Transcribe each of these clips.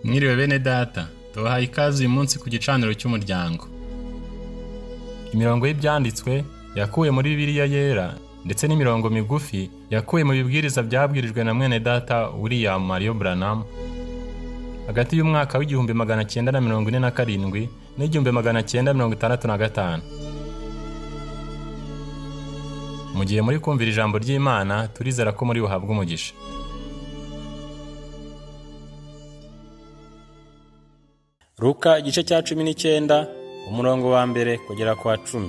Mwiriwe bene data, tubahaye ikaze uyu munsi ku gicaniro cy'umuryango. Imirongo y'ibyanditswe yakuwe muri Bibiliya yera ndetse n'imirongo migufi yakuwe mu bibwiriza byabwirijwe na mwene data William Mario Branham hagati y'umwaka w'1947 n'1965. Mu gihe muri kumvira ijambo ry'Imana, turizera ko muri buhabwe umugisha. Luka igice cya 19 umurongo wa mbere kugera kwa 10.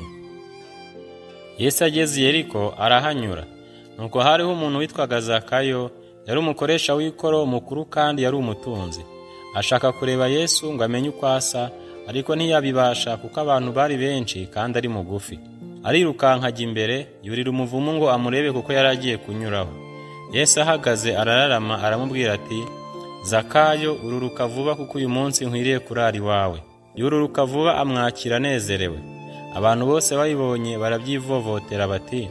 Yesu ageze i Yeriko arahanyura. Nuko hariho umuntu witwaga Zakayo, yari umukoresha w'ikoro mukuru kandi yari umutunzi. Ashaka kureba Yesu ngo amenye uko asa, ariko ntiyabibasha kuko abantu bari benshi kandi ari mugufi. Arirukanka ajya imbere, yurira umuvumu ngo amurebe kuko yari agiye kunyuraho. Yesu ahagaze arararama aramubwira ati: Zakayo, ururuka vuba kuko uyu munsi nkwiriye kurara iwawe. Yururuka vuba amwakira anezerewe. Abantu bose bayibonye barabyivovotera bati: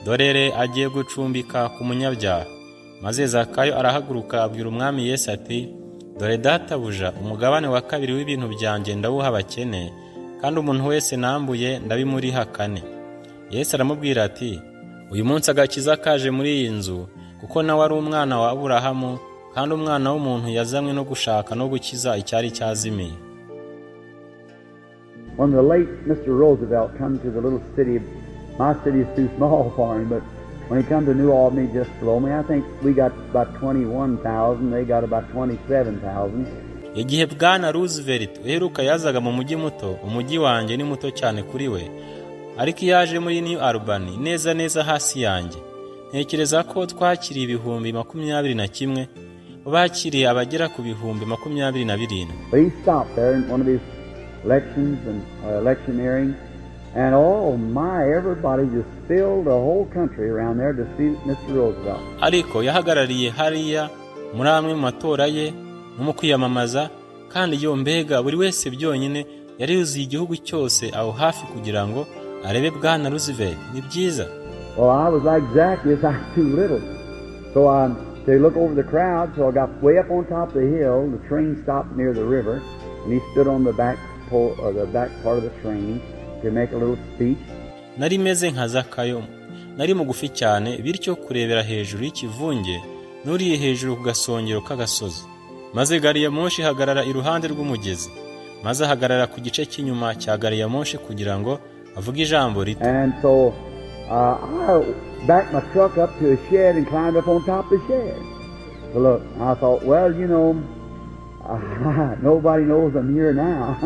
dorere agiye gucumbika ku munyabyaha. Maze Zakayo arahaguruka abwira umwami Yesu ati: dore databuja, umugabane wa kabiri w'ibintu byanjye ndawuha abakene, kandi umuntu wese nambuye ndabimuriha kane. Yesu aramubwira ati: uyu munsi agakiza kaje muri iyi nzu, kuko nawe ari umwana wa Aburahamu, kandi umwana w'umuntu yazanywe no gushaka no gukiza icyari cyazimiye. When the late Mr. Roosevelt come to the little city, my city is too small for him, but when he come to New Albany just below me, I think we got about 21,000, they got about 27,000. Igihe Bwana Roosevelt uheruka yazaga mu mujyi muto, umujyi wanjye ni muto cyane kuri we, ariko iyo yaje muri New Albany neza neza hasi yanjye, ntekereza ko twakiriye 21,000, bakiriye abagera ku 27,000. But he stopped there in one of his elections and electioneering, and oh my, everybody just filled the whole country around there to see Mr. Roosevelt. Ariko yahagarariye hariya muri amwe mu matora ye no mu kwiyamamaza, kandi yo mbega buri wese byonyine yari yuzuye igihugu cyose aho hafi kugira ngo arebe Bwana Roosevelt. Ni byiza. Well, I was like Zacchaeus, I was too little. So I to look over the crowd, so I got way up on top of the hill. The train stopped near the river, and he stood on the back pole, or the back part of the train to make a little speech. Nari meze nka Zakayo, nari mugufi cyane, bityo kurebera hejuru y'ikivunge nuriye hejuru ku gasongero k'agasozi. Maze gari ya moshi ihagarara iruhande rw'umugezi, maze ahagarara ku gice cy'inyuma cya gari ya moshi kugira ngo avuge ijambo rito. And so I backed my truck up to a shed and climbed up on top of the shed to look. I thought, well, you know, nobody knows I'm here now.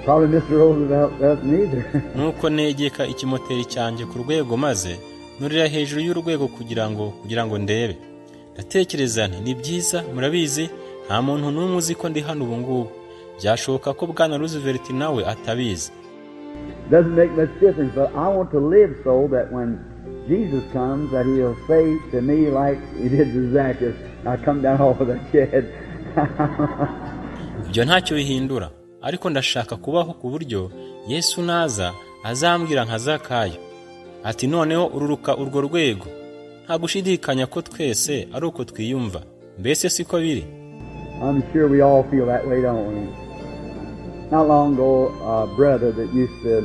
Probably Mr. Roosevelt doesn't either. Nuko negeka ikimoteri cyanjye ku rwego maze nurira hejuru y'urwego kugira ngo ndebe. Ndatekereza nti ni byiza, murabizi, nta muntu n'umwe uzi ko ndi hano ubu ngubu. Byashoboka ko Bwana Roosevelt nawe atabizi. Doesn't make much difference, but I want to live so that when Jesus comes, that he'll say to me like he did to Zacchaeus, I come down off of the shed. Ibyo ntacyo bihindura, ariko ndashaka kubaho ku buryo Yesu naza azambwira nka Zakayo ati noneho ururuka urwo rwego. Nta gushidikanya ko twese ari uko twiyumva, mbese siko biri? I'm sure we all feel that way, don't we? Not long ago, a brother that used to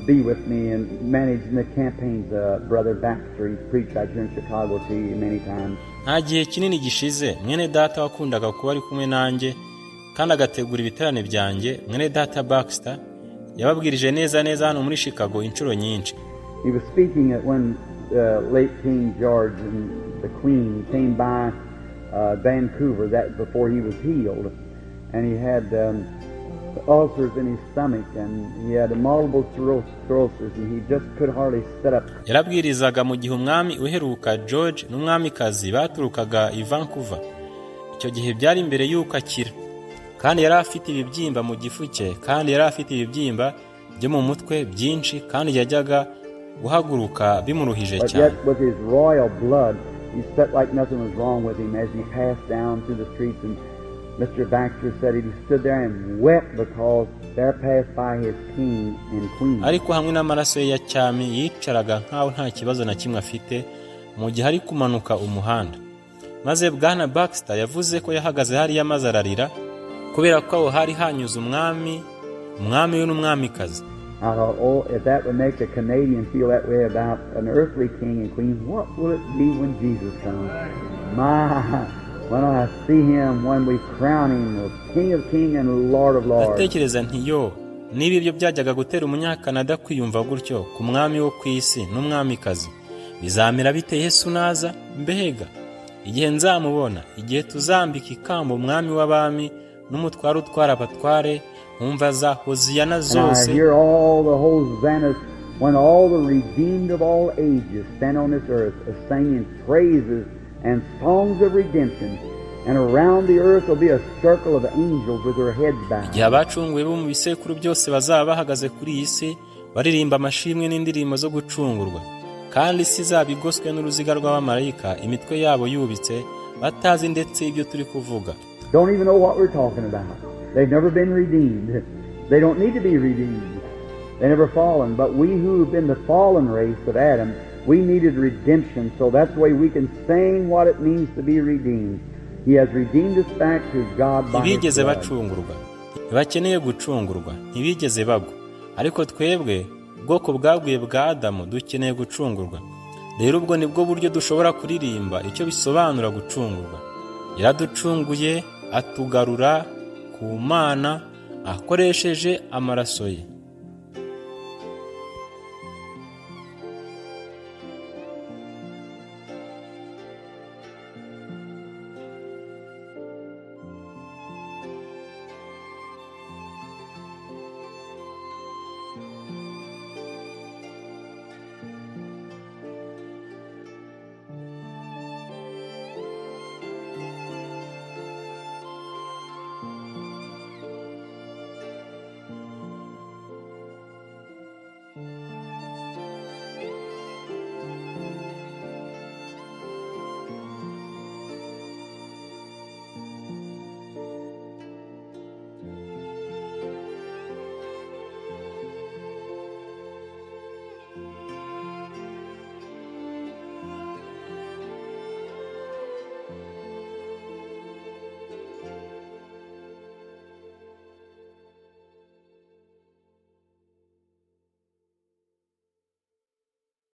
be with me and managing the campaigns, Brother Baxter, he preached out here in Chicago to you many times. Nta gihe kinini gishize, mwene data wakundaga kuba ari kumwe nanjye kandi agategura ibiterane byanjye, mwene data Baxter, yababwirije neza neza hano muri Chicago inshuro nyinshi. He was speaking at when late King George and the Queen came by Vancouver, that before he was healed, and he had ulcers in his stomach, and he had multiple cirrhosis, and he just could hardly sit up. Yarabwirizaga mu gihe umwami uheruka George n'umwamikazi baturukaga i Vancouver. Icyo gihe byari imbere y'uko akira, kandi yari afite ibibyimba mu gifu cye, kandi yari afite ibibyimba byo mu mutwe byinshi, kandi yajyaga guhaguruka bimuruhije cyane. But yet with his royal blood, he sat like nothing was wrong with him as he passed down through the streets, and Mr. Baxter said he stood there and wept because there passed by his king and queen. Ariko hamwe n'amaraso ye ya cyami yicaraga nkaho nta kibazo na kimwe afite mu gihe ari kumanuka umuhanda. Maze Bwana Baxter yavuze ko yahagaze hariya maze ararira Kubera ko aho hari hanyuze umwami, umwami we n'umwamikazi. I thought, oh, if that would make a Canadian feel that way about an earthly king and queen, what will it be when Jesus comes? My, when I see him, when we crown him the King of Kings and Lord of Lords. Ndatekereza nti yo, niba ibyo byajyaga gutera Umunyakanada kwiyumva gutyo ku mwami wo ku isi n'umwamikazi, bizamera bite Yesu naza? Mbega igihe nzamubona, igihe tuzambika ikamba umwami w'abami n'umutware utwara abatware, nkumva za hoziyana And I zose. hear all the hosannas when all the redeemed of all ages stand on this earth singing praises and songs of redemption. And around the earth will be a circle of angels with their heads bowed. Igihe abacunguwe bo mu bisekuru byose bazaba bahagaze kuri iyi si baririmba amashimwe n'indirimbo zo gucungurwa, kandi isi izaba igoswe n'uruziga rw'abamarayika, imitwe yabo yubitse, batazi ndetse ibyo turi kuvuga. Don't even know what we're talking about. They've never been redeemed. They don't need to be redeemed. They never fallen. But we who have been the fallen race of Adam, we needed redemption. So that's the way we can sing what it means to be redeemed. He has redeemed us back to God by His Ntibigeze blood. bacungurwa, ntibakeneye gucungurwa, ntibigeze bagwa. Ariko twebwe, ubwoko bwaguye bwa Adamu, dukeneye gucungurwa. Rero ubwo nibwo buryo dushobora kuririmba icyo bisobanura gucungurwa. Yaraducunguye atugarura ku Mana akoresheje amaraso ye.